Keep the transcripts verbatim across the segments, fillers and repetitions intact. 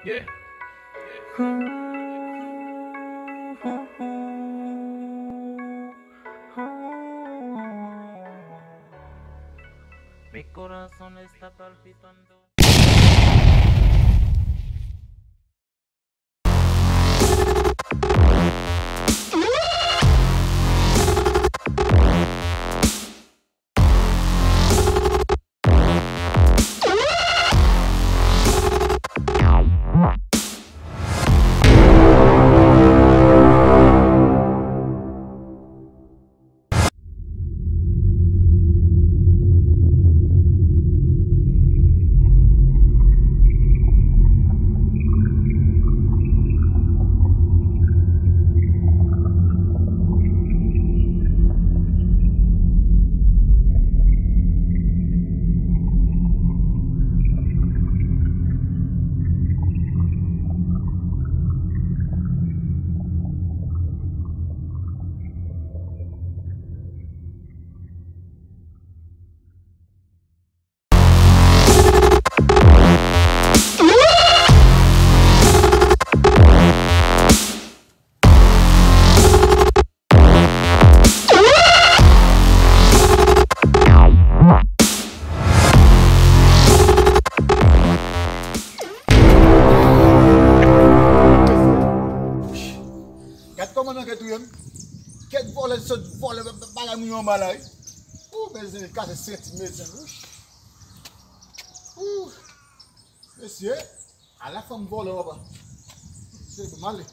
Yeah. Mi corazón está palpitando. Gad kòman nèg yo touye m. Kèk vòlè sot vòlè ba- ba- bagay moun yo anba la wi. Ou mezanmi kase senti mezanmi. Ou mesye. Ala fanm vòlè anba. Se pou m ale.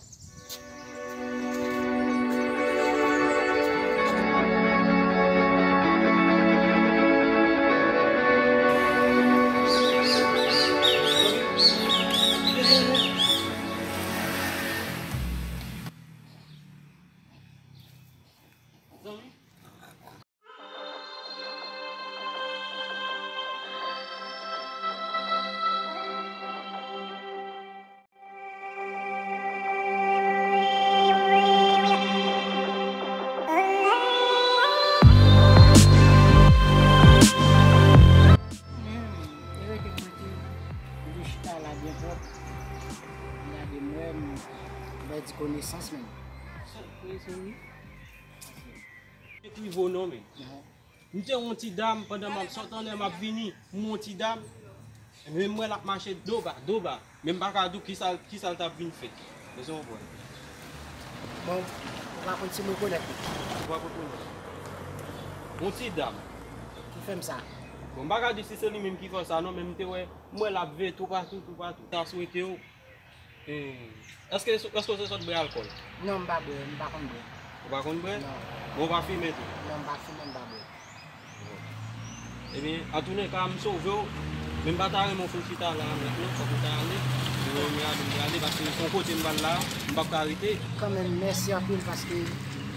Menm, e rete mwen te vle chita la byen pwòp. Gade mwen, m bay di konesans menm. Sa k prezon wi. Ekri vo non men. M te yon ti dam, pandan m ap sot annè m ap vini, m yon ti dam. Men m wè l ap mache do ba, do ba. Men m pa ka di w kisa, kisa l t ap vin fè. Èske w konprann? Bon, ou pa konn si m rekonèt li. Ou pa rekonèt. Yon ti dam. Ki fè m sa? Bon, m pa ka di si se li menm ki fè w sa non, men m te wè, m wè l ap veye toupatou, toupatou. Ta swete w. Hmm. Èske, èske w se sot bwè alkòl? Non, m pa bwè, m pa konn bwè. Ou pa konn bwè? Non. Bon, ou pa fimen tou? Non, m pa fimen, m pa bwè. Ebyen, antouleka, m sove w, men m pa ta renmen w fin chita la a nèt non, fòk ou ta ale. Mwen renmen ale, m te ale, paske se yon kote m pral la, m p ap ka rete. Kanmenm, mèsi anpil, paske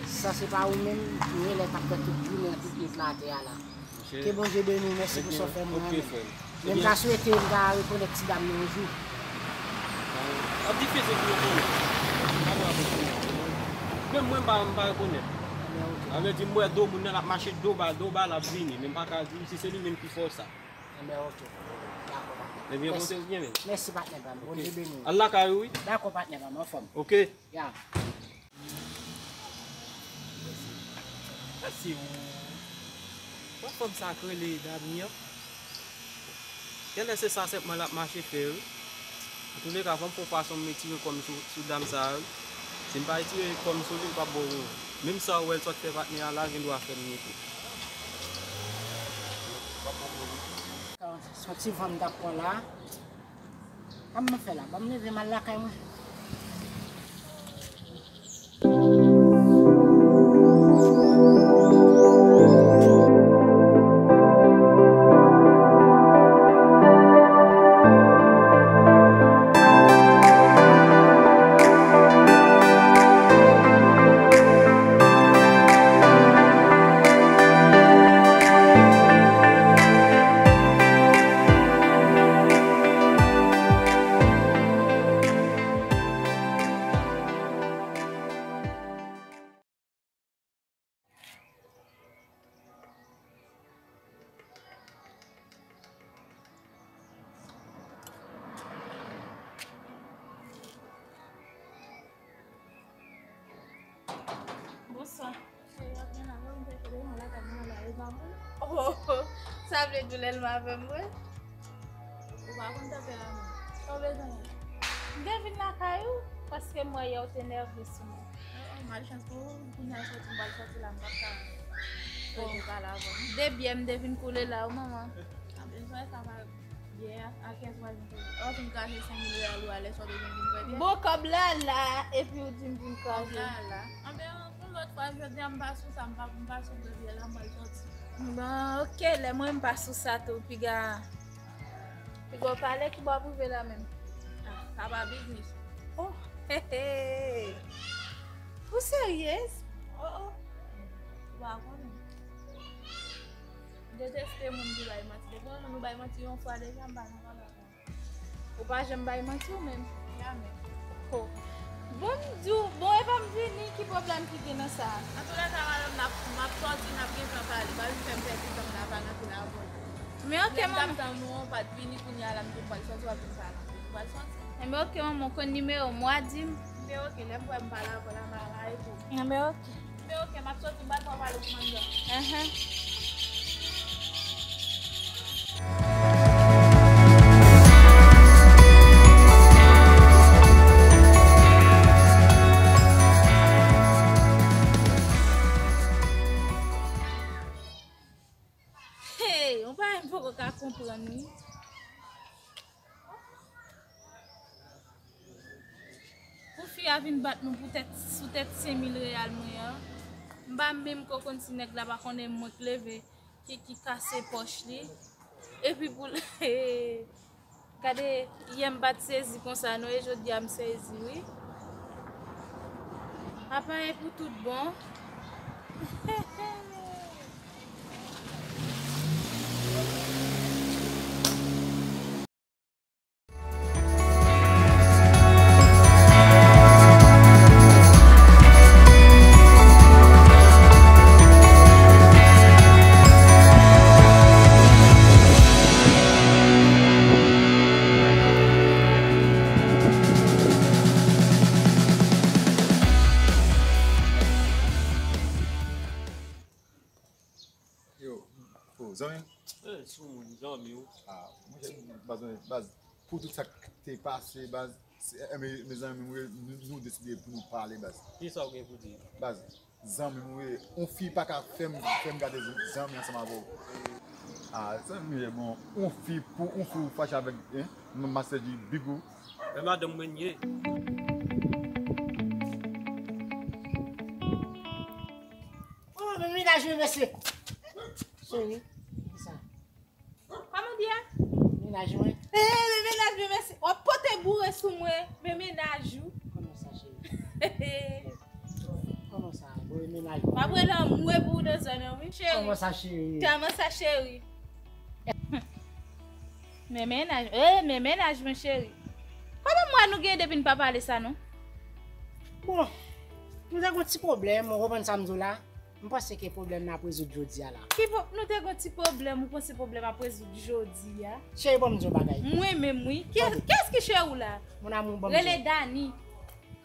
si se pa ou menm, m genlè t ap fè tout jounen, tout nwit la atè a la. Ke Bondye beni w, mèsi pou sa w fè mwen an. Men m ta swete m ta rekonèt ti dam nan yon jou. Ap difisil pou yo konnen. Pa gen rapò pou yo. Menm mwen m pa, m pa rekonèt. Sa vle di m wè do moun nan l ap mache do ba, do ba l ap vini, men m pa ka di w si se li menm ki fè w sa. Ebyen, oke. Dakò, patnè. Ebyen, mèsi. Pote w byen, men. Mèsi, patnè pa m. Bondye beni w. Al lakay ou, wi. Dakò, patnè pa m, anfòm. Oke. Ya. Mèsi. Mèsi, ou. Wè fanm sa k rele Dami an. Genlè se sa sèlman l ap mache fè, wi. Antouleka, fò m fè yon fason m retire kò m sou, sou dam sa a, wi. Si m pa retire kò m sou li, m p ap ba w yon. Menm sa w wè l sot fè patnè a la, gen dwa fè m li tou. Se yon ti van m t ap pran la. Sa m ap fè la? Ban m leve m al lakay mwen. Sa vle di w lè l m avè m vre? Ou pa konn tanperaman. Sa w bezwen la? M te vin lakay ou, paske m wè yè w te nève sou mwen. Oh, oh, malchans pou ou, kounye a soti, m pral soti la, m p ap ka rete pale avè w. De byè m te vin koule la, wi, manman. Anben, sa, sa va. Byè a, a kiyès w al vin koule? Oh, fin kraze senk mil reyal ou a, lè sa w bezwen vin bwè byè. Bon, kòb la la, epi w di m vin kraze. Kòb la la. Anben, yon lòt fwa, jodi a, m pa sou sa, m pa, m pa sou bwè byè la, m pral soti. Bon, oke, lè mwen m pa sou sa tou, piga, piga w pale, ki bò w ap rive la menm? Ah, sa pa biznis. Oh, he, he. Ou seryez? Oh, oh. Ou pa konnen. M deteste moun ki bay manti. Depi yon moun ou bay manti yon fwa deja, m pa nan pale avè w. Ou pa janm bay manti ou menm? Jamè. Ho. Bon, m di w, bon, e pa m vini, ki pwoblèm ki gen nan sa? Antoulèka, madanm, n ap, m ap sòti, n ap gen tan pale. Pa vin fè m pèdi tan m la, pa nan fil avè w. Men oke, manman. Lè m t ap tann ou an, w pa t vini, kounye a la, m di w pral sòti, w ap vin pale anpil. Ou pral sòti. Enben oke, manman, ou konn nimewo m, w a di m. Enben oke, lè m wè m pale avè w la, m a la epi w. Enben oke. Men oke, m ap soti, m pral fè w pale pou manzè. Ahan. Hey, yon bagay m poko ka konprann, wi. Pou fi a vin bat mwen pou tèt, sou tèt senk mil reyal mwen an. M pa menm ko konn si nèg la pa konnen mwen k leve, ki, ki kase pòch li. Epi pou l, gade, yè m pa t sezi konsa non, e jodi a m sezi, wi. Apa e pou tout bon. Yo, oh, zanmi? Eh, sou moun, zanmi w. Ah, monchè, baz, baz, pou tout sa k te pase, baz, se, eh, me, mezanmi, mwen, nou, nou deside pou nou pale, baz. Kisa w gen pou di? Baz, zanmi mwen, yon fi pa ka fè m, fè m gade zanmi ansanm avè w. Ah, zanmi, bon, yon fi, pou yon fi ou fache avèk, hein, m, Master G, big ou. E madanm mwen ye. Oh, men mennaj mwen, mesye. Cheri, kisa? Kòman di a? Mennaj mwen. Eh, men mennaj mwen, mesye. W ap pote boure sou mwen, men mennaj ou. Kòman sa, cheri? Kòman sa? Bon, e mennaj mwen. M ap rele anmwe pou ou nan zòn nan, wi, cheri. Kòman sa, cheri? Kòman sa, cheri? Men mennaj, eh, men mennaj mwen, cheri. Konbyen mwa nou gen depi n pa pale sa, non? Bon, nou te gon ti pwoblèm, ou konprann sa m di w la? M panse ke pwoblèm nan ap rezoud jodi a la. Ki pwo-, nou te gon ti pwoblèm, ou panse pwoblèm ap rezoud jodi a? Cheri, ban m di w bagay. Mwen menm, wi. Kiyès, kiyès ki cheri w la? Mon amour, ban m di w. Rele Dani.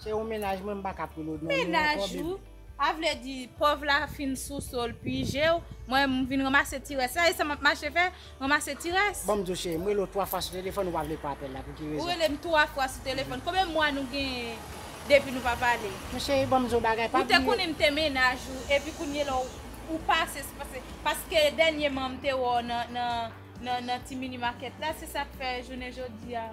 Se yon mennaj mwen, m pa ka ap rele w non, non, ankò, baby. Mennaj ou? A vle di, pòv la fin souse w, l pije w. Mwen, m vin ranmase ti rès la. E sa m ap mache fè? Ranmase ti rès. Ban m di w, cheri, m rele w twa fwa sou telefòn, ou pa vle pran apèl la. Pou ki rezon? Ou rele m twa fwa sou telefòn. Konbyen mwa nou genyen depi nou pa pale? Men cheri, ban m di w bagay, pa bliye. Ou te konnen m te mennaj ou, epi kounye la, ou, ou pase, se pase, paske dènyèman, m te wè w nan, nan, nan, nan ti mini market la, se sa k fè jounen jodi a.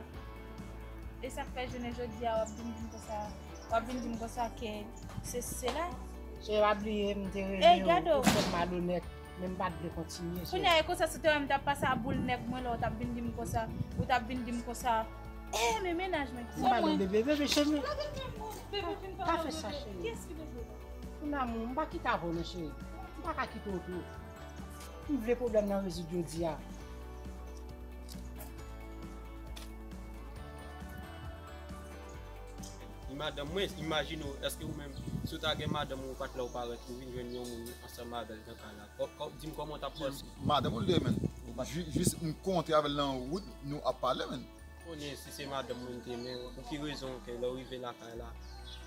E sa k fè jounen jodi a w ap vin di m konsa, w ap vin di m konsa ke se, se la. Cheri, pa bliye, m te rele w, ou fè m malonèt, men m pa t vle kontinye, cheri. Kounye a, e konsa, si w te wè m t ap pase a boul nèg mwen la, ou t ap vin di m konsa, ou t ap vin di m konsa, eh, men mennaj mwen, ki se mwen. Bebe, bebe, cheri. Pa fè sa, cheri. Kiyès ki bebe? Mon amour, m pa kite avè w non, cheri. M pa ka kite w tou. M vle pwoblèm nan rezoud jodi a. Li madanm mwen, imajine w, èske ou menm, si w ta gen madanm ou, ou pa t la ou parèt, ou vin jwenn yon moun ansanm avè l nan kay la. Kò-, kò-, di m kòman w t ap panse? Madanm ou l ye, menn. Ji-, jis m kontre avè l nan wout, nou ap pale, menn. Konnen si se madanm mwen te, men pou ki rezon ke lè w rive lakay la,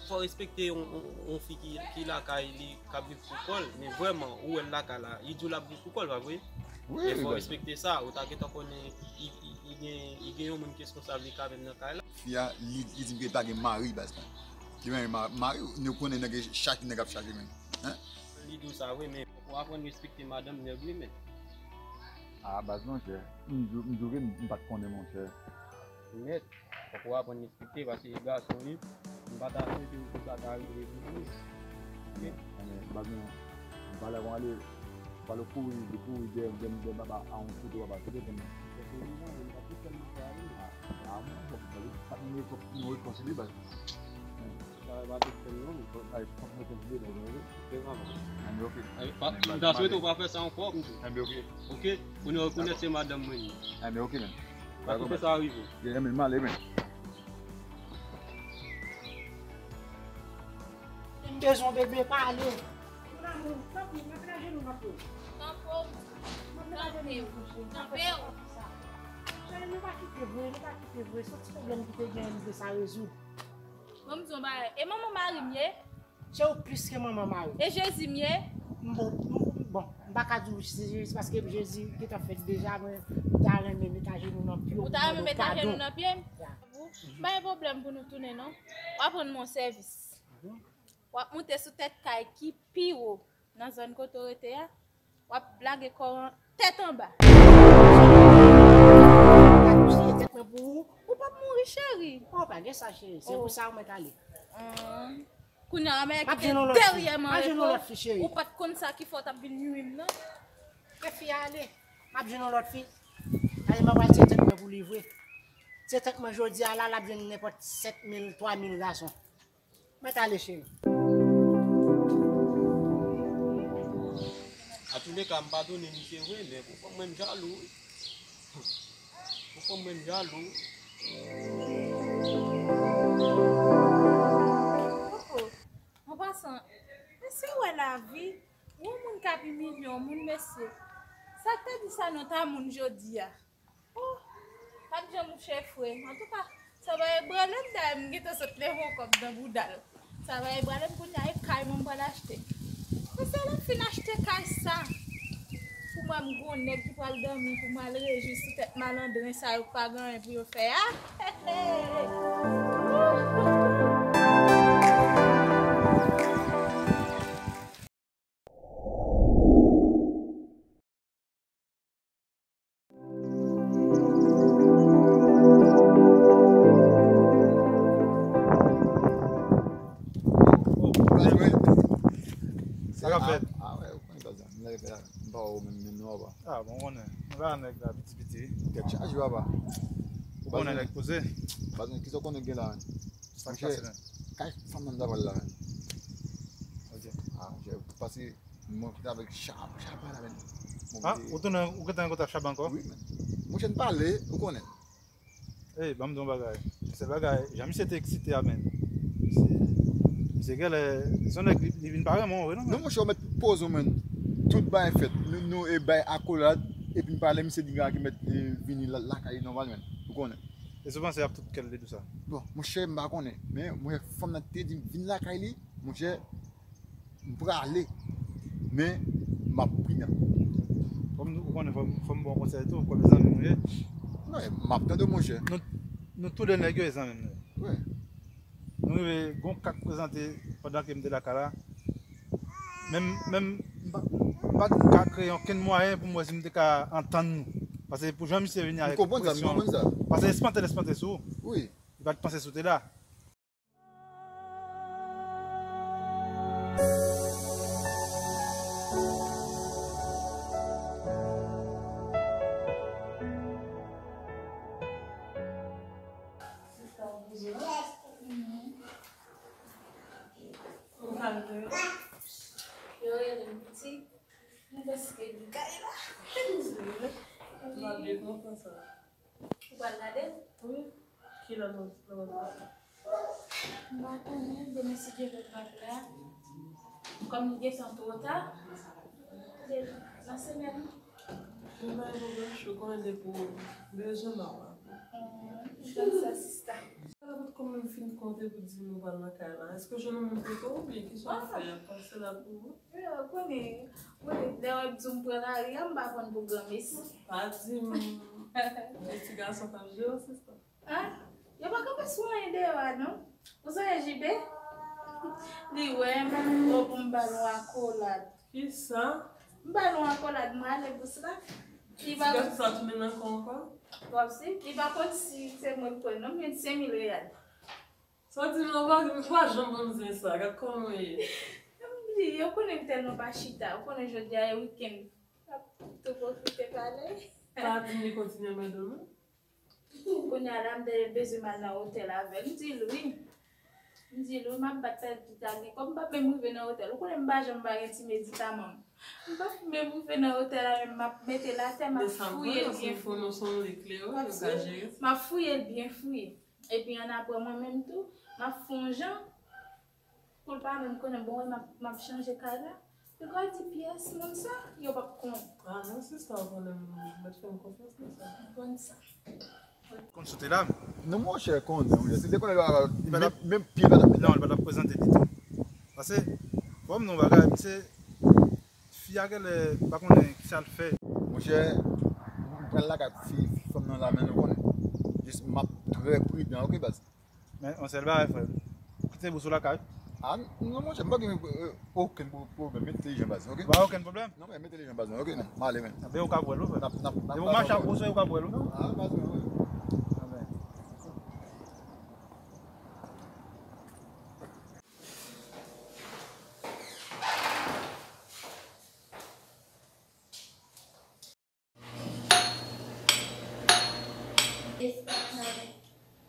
fò w respekte yon, yon, yon fi ki, ki lakay li, k ap viv pou kò l, men vrèman, ou wè l lakay la, li di w l ap viv pou kò l, pa vre? Wi, men fò w respekte sa, ou ta gentan konnen li, li, li gen, li gen yon moun ki responsab li kanmenm nan kay la. Fi a, li, li di m ke li pa gen mari, baz mwen. Li pa gen ma-, mari, nou konnen nèg, chak nèg ap chache men. Hein? Li di w sa, wi, men fòk ou aprann respekte madanm nèg wi, men. Ah, baz monchè, m di w, m di w ke m, m pa t konnen, monchè. Nèt, fòk ou aprann respekte, paske gason wi, m pa ta swete pou sa ta rive pou ou. Oke? Ebyen, baz mwen, m pale avè w ale, pale kouri, li kouri dèyè, dèyè, dèyè baba a yon kote, baba, kote tèm nan? Kote li nan, men m pa tout tèm nan sa wi. Ah, ah, mwen, fòk, fòk nou rekonsilye, baz. Sa va tout tèm nan. Ay, fòk nou rekonsilye, baz, wi. Se vrèman. Anben, oke. Ay, pa, m ta swete ou pa fè sa ankò. Anben, oke. Oke? Pou nou rekonèt se madanm mwen li. Anben, oke, men. Pa kite sa rive w. Gen men m ale, men. M bezwen bebe pale. Mon amour, tanpri, mete ajenou nan pye w. Tanpri w. Mete ajenou nan pye w. Tanpri w. Cheri, nou pa kite vre, nou pa kite vre. Se yon ti pwoblèm ki te genyen, nou vle sa rezoud. Bon, m di yon bagay. E manman mari m ye? Se ou plis ke manman mari. E Jezi m ye? M bon, m, bon, m pa ka di w se Jezi paske Jezi gentan fèt deja, men m ta renmen met ajenou nan pye w. Ou ta renmen met ajenou nan pye m? Ya. M pa gen pwoblèm pou nou tounen non. W ap rann mwen yon sèvis. W ap moute sou tèt kay ki pi wo nan zòn kote w rete a. W ap lage kò w an tèt anba. Ou p ap mouri, cheri. Oh, pa gen sa, cheri. Se pou sa ou mèt ale. Kounye a, mwen ki te dèyè m an repò, ou pa t konn sa ki fè w t ap vin nwi m nan. Ke fi a ale. M ap jwenn yon lòt fi. Ale, m ap al tire tèt mwen pou li vre. Tire tèt mwen jodi a la, l ap jwenn nenpòt sèt mil, twa mil gason. Mèt ale, cheri. Atouleka, m padone misye vre, men pou fanm mwen m jalou wi. Pou fanm mwen m jalou. Koko, an pasan, mesye, w wè lavi, yon moun k ap imilye yon moun, mesye. Sa k te di sa nan ta moun jodi a? Oh, pa t janm mouche fre. Antouka, sa va e brale m dayè m gentan sot leve yon kòb nan bouda l. Sa va e brale m kounye a, e kay mwen m pral achte. Men se lè m fin achte kay sa, pou mwen m gon nèg ki pral dòmi pou m al rejwi sou tèt malandren sa yo k pa gen anyen pou yo fè a. Sa k ap fèt? Ah, ah, wè, ou konnen sa, m leve la, m pa wè ou menm, menm non, apa. Ah, bon, konnen. M pa nèg la, piti, piti. Tèt chaje, apa. Ou konnen nèg poze. Ou pa konnen ki sa w konnen gen la, menm. Sa k pase, menm? Kay fanm nan m ta pral la, menm. Ok. Ah, monchè, pase Mwen kote avèk Chab, Chab pa la menm. Ah, ou tounen, ou gentan kontak Chab ankò? Wi, men. Monchè, n pale, ou konnen. Ey, ban m di yon bagay. Sèl bagay, jan misye te eksite a, men. Misye, misye genlè, se yon nèg li, li vin pa renmen w vre, non, men. Non, monchè, ou mèt poze w, men. Tout bagay fèt. Nou, nou, e bay akolad, epi n pale, misye di ki mèt, e, vini la, lakay li nòmal, men. Ou konnen. E sou panse ap tout kè l te di w sa? Bon, monchè, m pa konnen. Men, monchè, fanm nan te di m vin lakay li, monchè, M prale, men m ap pridan. Kòm nou, ou konnen, fò m, fò m ba w konsèy tou, kòm zanmi nou ye. Non, m ap tande w, monchè. Nou, nou tou de nèg yo, e zanmi m yo. Wi. Nou rive, gon ka k prezante pandan ke m te lakay la. Men m, men m, m pa, m pa t ka kreye okenn mwayen pou m wè si m te ka antann nou. Paske pou jan misye vini avèk presyon. M konprann sa, m konprann sa. Paske espante l espante sou ou. Wi. Li pa t panse si w te la. Yo rele m piti, m prèske di kay la. M ap byen kontan sa. Ou pral gade l? Wi. Kilè nou, nou pral gade? M pa konnen, demen si Dye vle m ap la. Kòm li gentan twò ta, se nan semèn. Mwen pa gen pwoblèm, ou konnen depi w bezwen m ap la. Tann sa, sista. Kòman m fin konte pou di m ou pral nan kay la? Èske w jwenn yon moun kote w oubyen kisa w fè? Y ap pase la pou ou? Yo, konnen, konnen, lè w ap di m pran lari a, m pa konn pou granmesi. Pa di m, e ti gason k ap jere w, sista. Ah, yo pa kanpe sou anyen deyò a, non. Ou sonje J P? Li wè m, o, pou m ba l yon akolad. Kisa? M ba l yon akolad, m ale bous la. Li pa... Ti gason sa tounen nan kò ankò? W ap si? Li pa konn si se mwen k pran l, non, m gen senk mil reyal. Sa w di m nan, w pa, w pa janm ban m zen sa. Gad kòman w ye. M bliye, w konnen m tèlman pa chita. W konnen jodi a e wikenn. M ap tou pwofite pale. Pa di m li kontinye anmède w, non? Kounye a la, m te bezwen m al nan otèl avè l. M di l wi. M di l wi, m ap bat tèt pita gen kòb, m p ap menm rive nan otèl. Ou konnen m pa janm pa gen ti medikaman m. M p ap menm rive nan otèl la, menm m ap mete l atè, m ap fouye l byen fouye. M ap fouye l byen fouye. Epi annapre mwen menm tou, m ap fè yon jan pou l pa menm konnen, bon, m ap, m ap chanje kay la. Li ka di pyès moun sa, yo p ap konnen. Ah non, sista, ou konnen m mèt fè m konfyans nan sa. Konn sa. Konn sou te la. Non, monchè, konnen, monchè. Se te konnen, menm, menm pye pa t ap... Non, li pa t ap prezante ditou. Paske, fò m di w yon bagay, misye, fi a genlè pa konnen kisa l fè. Monchè, m pral lakay fi, fi fanm nan la, men nou konnen. Jis m ap trè pridan, oke, baz? Men, yon sèl bagay, frè. Ou kite bous ou lakay? Ah, non, monchè, m pa gen, euh, okenn pwo-, pwoblèm. Mete televijon baz, oke? Pa okenn pwoblèm? Non, men mete televijon baz, oke? M ale, men. Anben, ou ka pran l, wi, frè. N ap, n ap, n ap... Depi ou mache ak bous ou, ou ka pran l, wi. Ah, baz, wi. Anben.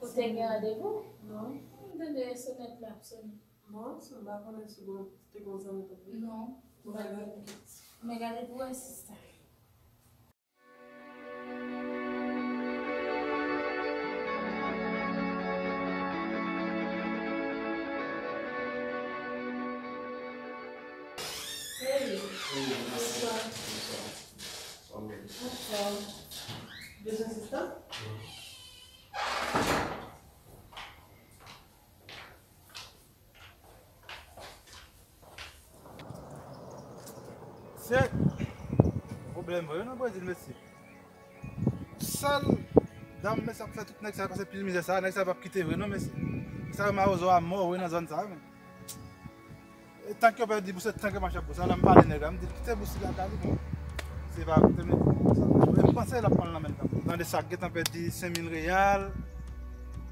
Ou te gen randevou? Non. M tande sonèt la ap sone. Bon, si m pa konnen si bon, te gon zanmi t ap vini. Non. Bon, bagay. Men gade pou wè sista. Hey. Hey, bonswa. Bonswa. Bonswa. Bezwen sista? Se pwoblèm vre, non, Brezil, mesye. Sèl dam, mesye, ap fè tout nèg sa yo pase pil mizè sa, nèg sa yo p ap kite vre, non, mesye. Nèg sa yo mawozo a mò, wi, nan zòn sa, men. E tank yo pèdi bous, se tank yo mache ap bous. Alò m pale nèg la, m di l kite bous li lakay li, bon. Se pa koute m li pou sa. E m panse l ap pran l nan men l kanmenm. Tande sa, gentan pèdi senk mil reyal,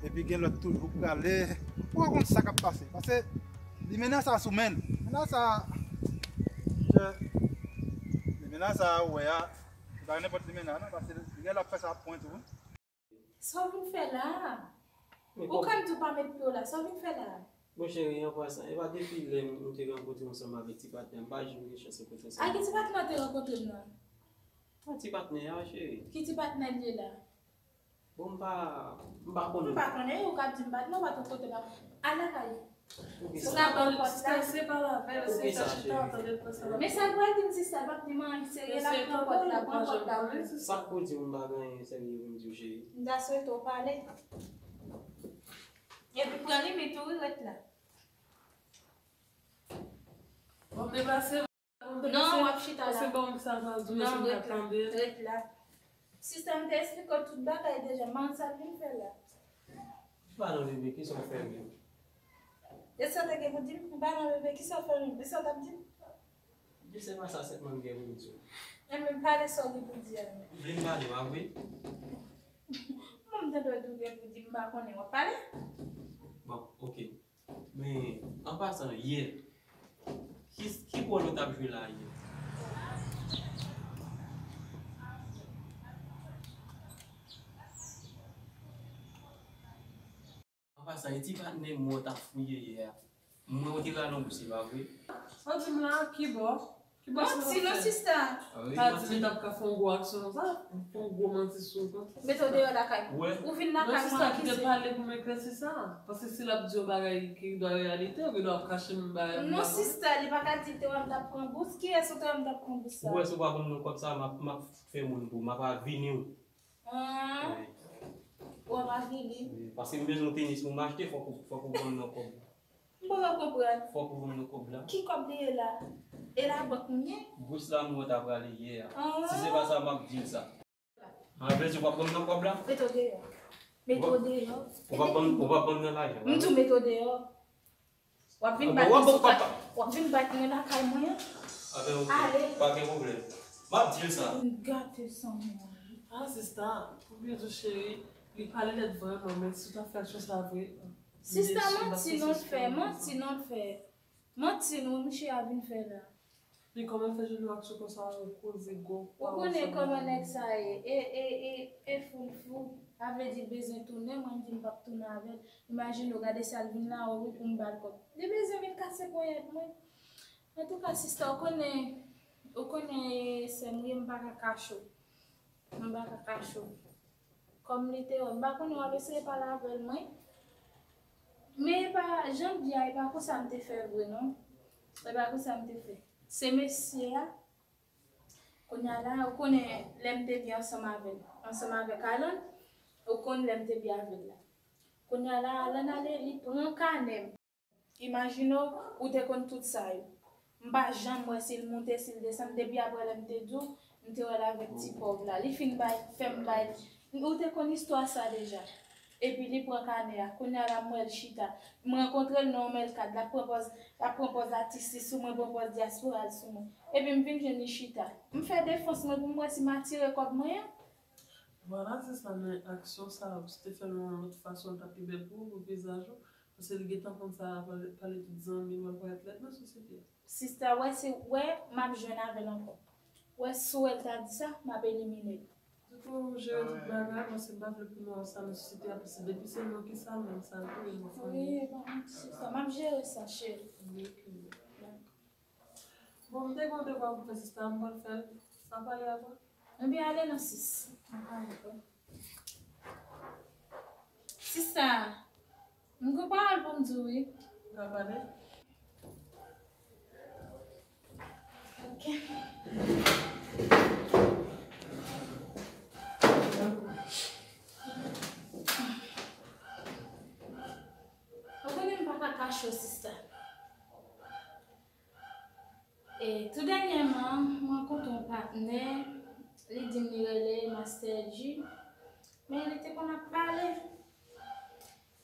epi gen lòt toujou k prale. Ou pa konn sa k ap pase. Paske limena sa sou men l. Limena sa, limena sa ou wè a, se pa nenpòt limena non, paske li gen lè ap fè sa ap pwen tou. Sa w vin fè la a? Ou ka di w pa met pye w la, sa w vin fè la a? Bon, cheri, an pasan, e pa depi lè m te rankontre ansanm avèk ti patnè, m pa janm gen chans rankontre ansanm avèk. A ki ti patnè w te rankontre m nan? A ti patnè a, cheri. Ki ti patnè l ye la? Bon, m pa, m pa konnen. M pa konnen, ou ka di m patnè, ou pa t rankontre m. Al lakay ou. Sista, pale, sista, se pale avè l, se chita, chita, tande l pran sa. Men sa l pral di m, sista, l p ap di m anyen serye, l ap pran pòt la, pran pòt la. Sa k pou di m pa gen anyen serye pou m di w, cheri? M ta swete w pale. Epi pran limit ou, wi, ret la. W ap deplase. Non, w ap chita la. Se bon, sa va di, non, ret la. Ret la. Sista, m te eksplike w tout bagay deja, men sa l vin fè la. Ou pa nan bebe, kisa w fè menm? E sa w te gen pou di m? M pa nan bebe, kisa w fè menm? E sa w t ap di m? Di se pa sa sèlman m gen pou m di w. Enben, pale sa w gen pou di a. Vin pale, pa vre? Mwen, m tande w di w gen pou di m, m pa konnen, w ap pale? Bon, oke. Men, an pasan, yè, ki, ki wòl ou t ap jwe la yè? An pasan, e ti patnè m wè w t ap fouye yè a. M wè w te rale yon bous, se pa vre? Sa w di m la, ki bò? Manti non, sista. Pa di m t ap ka fè yon gwo aksyon konsa, fè yon gwo manti sou ou konsa. Mete w deyò lakay mwen. Ou vin lakay mwen akizè. Non, sista, kite pale pou m eklèsi sa. Paske si l ap di yon bagay ki dwa reyalite, ou gen dwa ap kache m bagay m pa konnen. Non, sista, li pa ka di l te wè m t ap pran bous. Kiyès ou te wè m t ap pran bous sa? Ou wè si w pa ban m non kòb sa, m ap, m ap fè moun pou ou, m ap avini w. Ah. Wi. W ap avili. Wi, paske m bezwen tenis pou m achte, fòk ou, fòk ou ban m nan kòb. M poko konprann. Fòk ou ban m nan kòb la. Ki kòb li ye la? E labank m ye? Bous la m wè w ta prale yè a. Ah. Si se pa sa, m ap di l sa. An vle di w p ap ban m nan kòb la? Mete w deyò. Mete w deyò. Ou p ap ban m, ou p ap ban m nan lajan. M di w mete w deyò. W ap vin bat mwen sou kat, w ap vin bat mwen lakay mwen an. Anben, oke. Ale. Pa gen pwoblèm. M ap di l sa. Vin gate san mwen. Ah, sista, pou byen di w, cheri, li pale lèd vrèman, men si w ta fè aksyon sa vre, sista, manti non l fè, manti non l fè. Manti non, misye a vin fè la. Men kòman l fè jwenn yon aksyon konsa, yon koze gwo pawòl sa? Ou konnen kòman nèg sa ye. E, e, e, e fou l fou. Sa vle di l bezwen tounen, mwen m di m p ap tounen avè l. Imajine w, gade sa l vin la, wi, pou m ba l kòb. Li bezwen vin kase ponyèt mwen. Antouka, sista, ou konnen, ou konnen sè m ye, m pa ka kache w. M pa ka kache w. Kòm li te wè, m pa konnen w ap eseye pale avè l, mwen. Men e pa, jan m di a, e pa konsa m te fè vre, non. E pa konsa m te fè. Se mesye a, kounye a la, ou konnen lè m te byen ansanm avè l, ansanm avèk Alan, ou konn lè m te byen avè l la. Kounye a la, Alan ale, li pran kanè m. Imajine w, ou te konn tout sa yo. M pa janm wè si l moute, si l desann. Depi apre lè m te di w, m te wè l avèk ti pòv la. Li fin bay, fè m bay. Ou te konn istwa sa deja. Epi li pran kanè a. Kounye a la, m wè l chita. M rankontre l nan yon mèlkad. L ap pran pòz, l ap pran pòz atis li sou mwen, pran pòz dyaspora l sou mwen. Epi m vin jwenn li chita. M fè defans mwen pou m wè si m atire kòb mwen an. Vwala, se sa, men aksyon sa a, si w te fè l yon lòt fason, l t ap pi bèl pou ou, pou vizaj ou. Paske li gentan konn sa, pale, pale tout zanmi l, w ap parèt lèd nan sosyete a. Sista, wè, se, wè, m ap jwenn avè l ankò. Wè, si w wè l ta di sa, m ap elimine l. Tankou jere tout bagay, paske m pa vle pou nou wè sa nan sosyete a, paske depi se nou ki sal, menm sal tou, e nou fanmi. Wi, bon, sista, m ap jere sa, cheri. Wi, ok. Dakò. Bon, m te gen yon devwa pou fè, sista, m pral fè l. N a pale apre. Ebyen, ale non, sis. N a pale apre. Sista, m gen pawòl pou m di w, wi. N a pale. Ok. Ou konnen m pa ka kache w, sista. E, tou dènyèman, m rankontre yon patnè, li di m li rele Master G, men li te konn ap pale.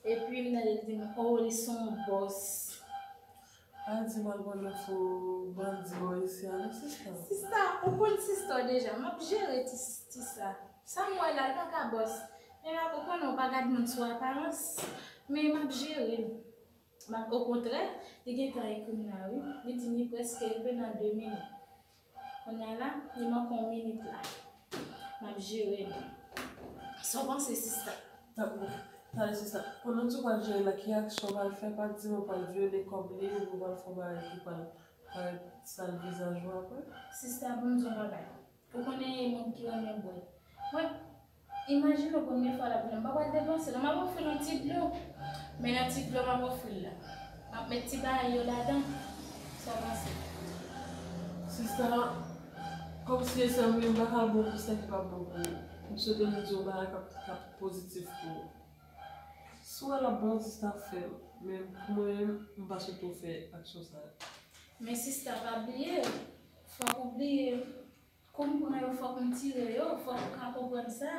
Epi m tande li di m, oh, li se yon bòs. Pa di m al pran nan fo bandi bò isi a, non, sista. Sista, ou konn sista w deja, m ap jere ti, ti sa. Sa m wè la, l pa ka bòs. Men m ap, ou konnen, ou pa gad moun sou aparans, men m ap jere l. M ap, okontrè, li gentan ekri m la, wi. Li di m li prèske rive nan de minit. Kounye a la, li manke yon minit la. M ap jere l. Sa w panse, sista? Dakò. Tande, sista. Pandan w di w pral jere l la, ki aksyon w pral fè? Pa di m w pral vyole kòb li, oubyen w pral fè yon bagay ki pral parèt sal vizaj ou apre? Sista, ban m di w yon bagay. Ou konnen e moun ki renmen bwè. Mwen, imajine w premye fwa l ap vini, m pa pral depanse non, m ap ofri l yon ti dlo. Men nan ti dlo m ap ofri l la, m ap met ti bagay yo ladan. Sa w panse? Sista, kòmsi e sè m, m pa ka bon pou sa ki pa bon pou ou. M swete m di yon bagay k ap, k ap pozitif pou ou. Si w wè l ap bon, sista, fè l. Men pou mwen menm, m pa swete w fè aksyon sa a. Men sista, pa bliye, fòk ou bliye. Kou m pran yo, fòk m tire yo, fòk ou ka konprann sa.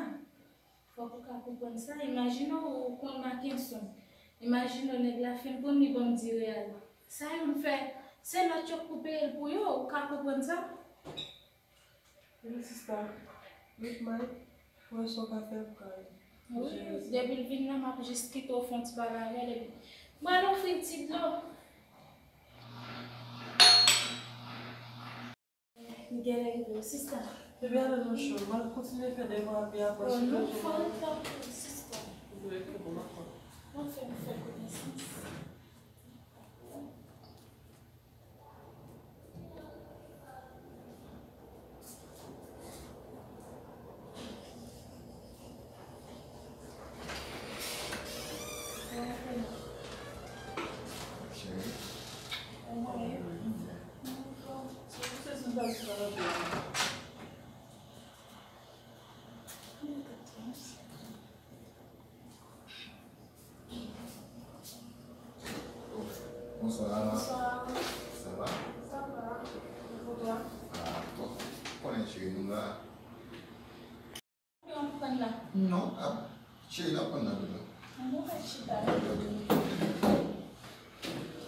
Fòk ou ka konprann sa. Imajine w, ou konn Mackenson. Imajine w, nèg la fin pran m, li ban m di real. Sa yo m fè, se lòt yo k pou peye l pou yo, ou ka konprann sa? Wi, sista. Met may, pou wè sa w ka fè pou ka jere sa. Wi, depi l vin la, m ap jis kite w fè yon ti bagay avè l, epi m pral ofri l ti dlo. M genlè rive wi, sista. Ebyen, ale non, chou. M al kontinye fè devwa, epi apre, si Bondye vle. Oh, non, fò l tanpri, sista. Ebyen, ok, bon, dakò. Anfen, nou fè konesans. Cheri. Bonsoir. Bonsoir. Ça va? Ça va. Et pour toi? Ah, bon. Konnen cheri, nou la. Ou ap pran la? Non, ah, cheri, n ap pran nan la. An nou mèt chita la.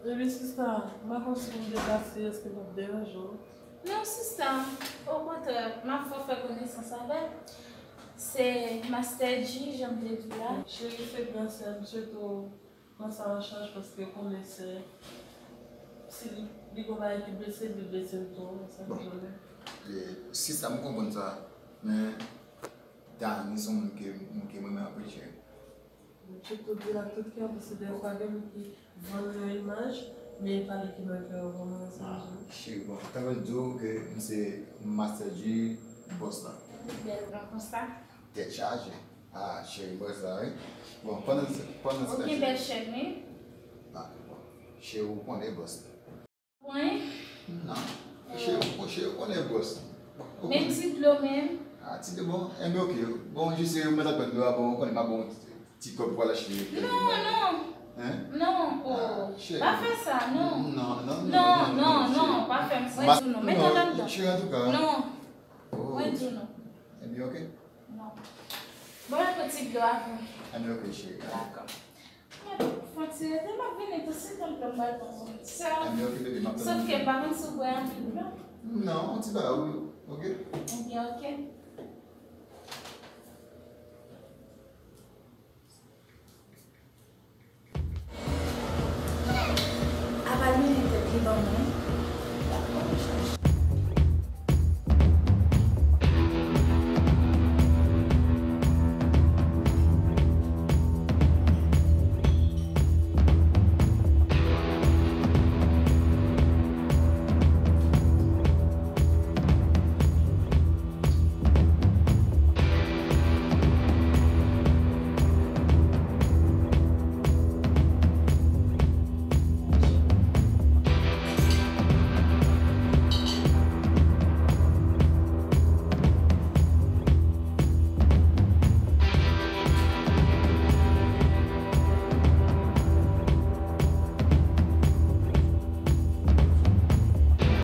Ebyen, sista, m pa konn si pou m deplase, èske m ap deranje w? Non, sista, okontrè, m ap fè w fè konesans avè l. Se Master G, jan m te di w la. Cheri, se gran sè m, m swete w pran sa an chaj paske w konnen sè, si li, li gon bagay ki blese l, li blese l tou, sa ki jòlè. E, sista, m konprann sa, men Dani se yon moun ke, moun ke m renmen anpil, cheri. M te tou di l ak tout kè m, paske dèfwa gen moun ki vann yon imaj, men e pa li ki nan kè yo, kòman sa, cheri? Cheri, bon, tankou l di w ke m se Master G, boss la. Bèl gran konsa. Tèt chaje. Ah, cheri, boss la, wi. Bon, pandan, pandan se... Ou gen bèl chèn, wi. Ah, bon. Cheri, ou konnen boss la. Mwen? Non. Cheri, ou, cheri, ou konnen boss. Ou konnen. Men ti dlo menm. Ah, ti dlo, bon, enben, ok. Bon, jis, ou mèt ap pran dlo a, bon, ou konnen m ap ba w ti kòb pou al achte kèk bagay. Non, non. Hein? Non, oh. Ah, cheri. Pa fè sa, non. Non, non, non, non, non, non, cheri. Pa fè m, mwen di w non. Mete w anndan. Cheri, antouka. Non. Oh. Mwen di w non. Enben, ok. Non. Bon, mwen pran ti dlo a pou ou. Enben, ok, cheri. Dakò. Mwen fon ti rete, m ap vini tousuit, m pran bal pou mwen. Sè, enben, ok, bebe, m ap tann ou. Sòf ke m pa konn si w bwè anpil dlo. Non, yon ti bagay, wi, ok? Enben, ok. Apa l mennen tèt li ban mwen.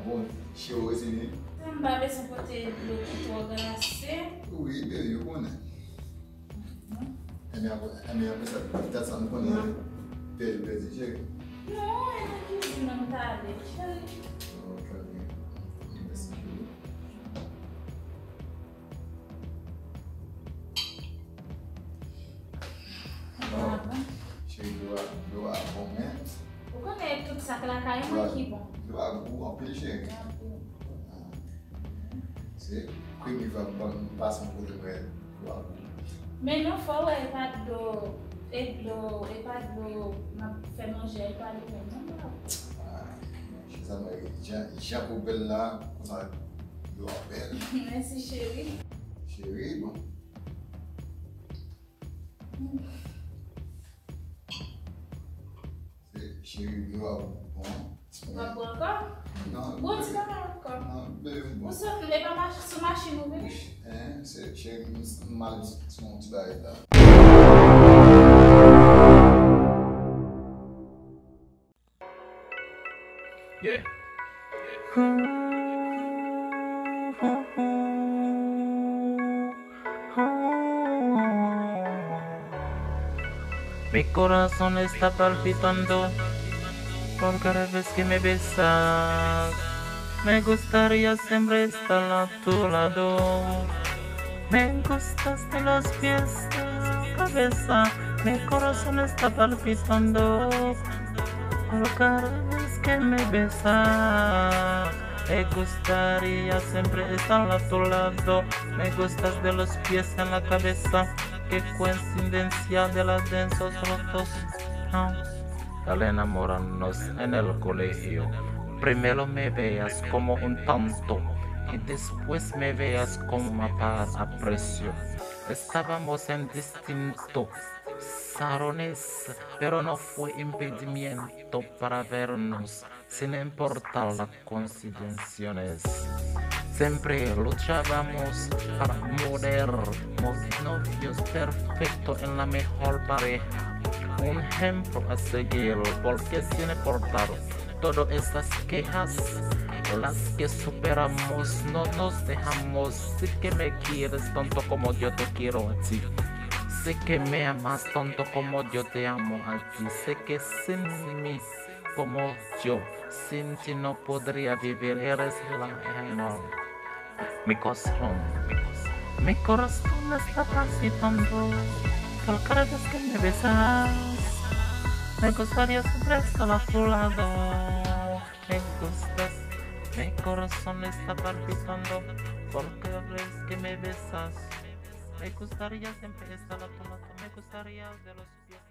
Bon, cheri, ou retire. M pa bezwen pote dlo ki twò glase. Wi, bebe, ou konnen. Enben apre, enben apre sa, dat sa nou konnen pèdi, pèdi, cheri. Non, e nan kizin nan m t ale, cheri. Ok, ok. Mèsi, cheri. Bon, cheri, dlo a, dlo a bon, men. Ou konnen tout sak lakay mwen ki bon. Dlo a gou anpil, cheri. Anpil. Se premye fwa m, m pase yon kote m wè dlo a gou. Men non, fò w wè, e pa dlo, e dlo, e pa dlo m ap fè manje a, e pa li menm non, bro. Ah, cheri, sa mwen, jan, jan pou bèl la, konsa dlo a bèl. Mèsi, cheri. Cheri, bon. Se cheri, dlo a bon. Ou pa bwè ankò? Non. Bon, ti bagay ankò. Non, bebe, m bon. Ou sot, e pa mach-, sou machin ou vini? Hein, se cheri, m, m al sou yon ti bagay la. Yeah. Mi corazón está palpitando por cada vez que me besas. Me gustaría siempre estar a tu lado. Me gustas de los pies a la cabeza. Mi corazón está palpitando por cada vez que me besas. Me gustaría siempre estar a tu lado. Me gustas de los pies en la cabeza. Qué coincidencia de los densos rotos. Al enamorarnos en el colegio, primero me veías como un tonto y después me veías como una paga a precio. Estábamos en distintos salones, pero no fue impedimento para vernos, sin importar las coincidencias. Siempre luchábamos para morir, morir novios perfectos en la mejor pareja. Un ejemplo a seguir, porque sin importar todo estas quejas, las que superamos no nos dejamos. Si que me quieres tanto como yo te quiero a ti, si que me amas tanto como yo te amo a ti, sé que sin mí como yo, sin ti no podría vivir, eres la reina. Mi corazón, mi corazón está palpitando por cada vez que me besas. Me gustaría siempre estar a tu lado. Me gustas, mi corazón está palpitando por cada vez que me besas. Me gustaría siempre estar a tu lado. Me gustaría de los pies